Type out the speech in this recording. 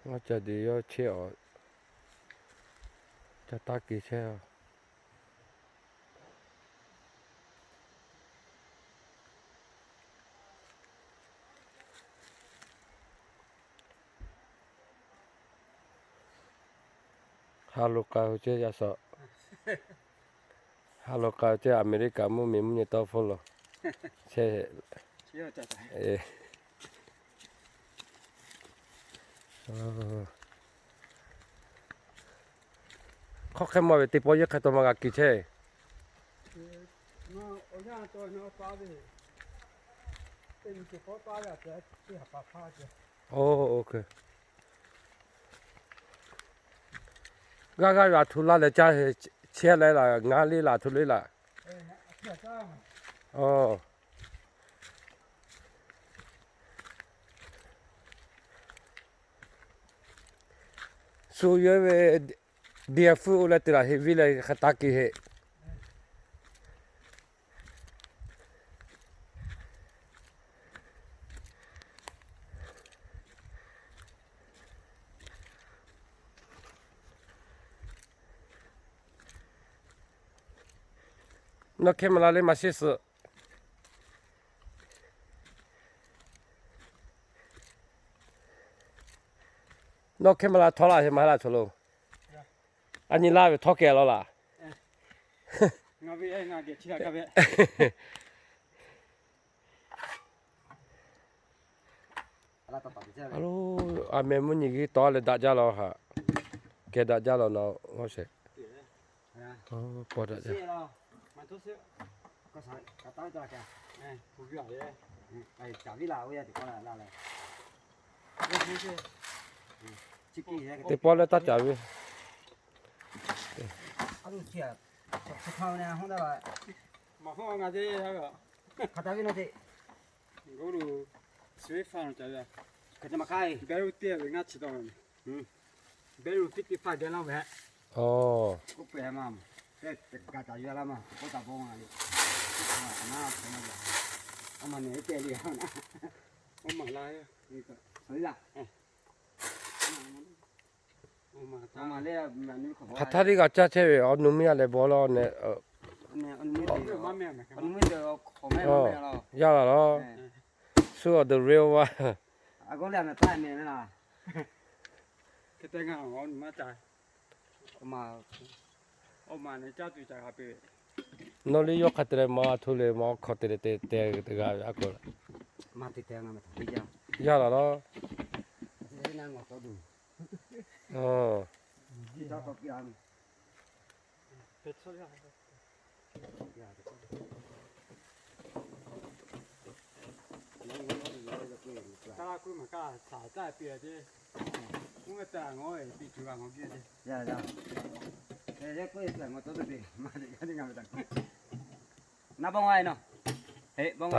Aˉ ca de yawˇ chehˇ awˬ, ca taˇ ke chehˇ. Ha lo k'ai-o ceh yaˇ suhˍ. Ha lo k'ai-o ceh, America mvuhˇ miˬ mvuhˇ nyi tawˇ hpfuhˇ lo. Hk'aw hk'e maˇ ve teˇ pawˆ yehˇ hk'e taw maˇ g'a kiˬ chehˇ. Oˇ, oˇ hk'e. G'aˇ g'aˇ ve aˬ htoꞈ laˇ leh caˇ, chehˇ leh laˬ, ngaˬ le laˬ, aˬ htoꞈ le laˬ. Oˇ. Shu yawˇ ve diˇ hpfuhˇ oˇ leh teˇ laˬ heˆ viˉ leh hk'a taˇ ke heˆ. Nawˬ camera le maˇ shiˍ suhˍ. Nawˬ camera htawˇ laˇ heˆ maˇ laˇ chaw lo. A nyi laˇ ve htawˇ kehˬ law laˬ. A lo, aˬ meh mvuhˇ nyi g'uiˇ tawˉ leh daꞈ jaˇ law haꞈ. Kehˬ daꞈ jaˇ law nawˬ g'awˇ shehˍ. Paw daꞈ jaˇ. Teˇ pawˆ leh taˇ caˍ ve. Oˇ, hk'aˬ htaˇ teˇ g'aˇ caˇ chehˇ ve awˬ nu miˇ a leh bawˬ law neh. Yaˇ laˬ law. Shu awˬ the real one. Nawˬ liˇ yawˇ hk'a te leh maˇ htoˇ leh maˇ hk'aw te leh te te teˇ g'aˇ ve a k'o. Yaˇ laˬ law. Na bawˆ nga e nawˬ. Heˆ, bawˆ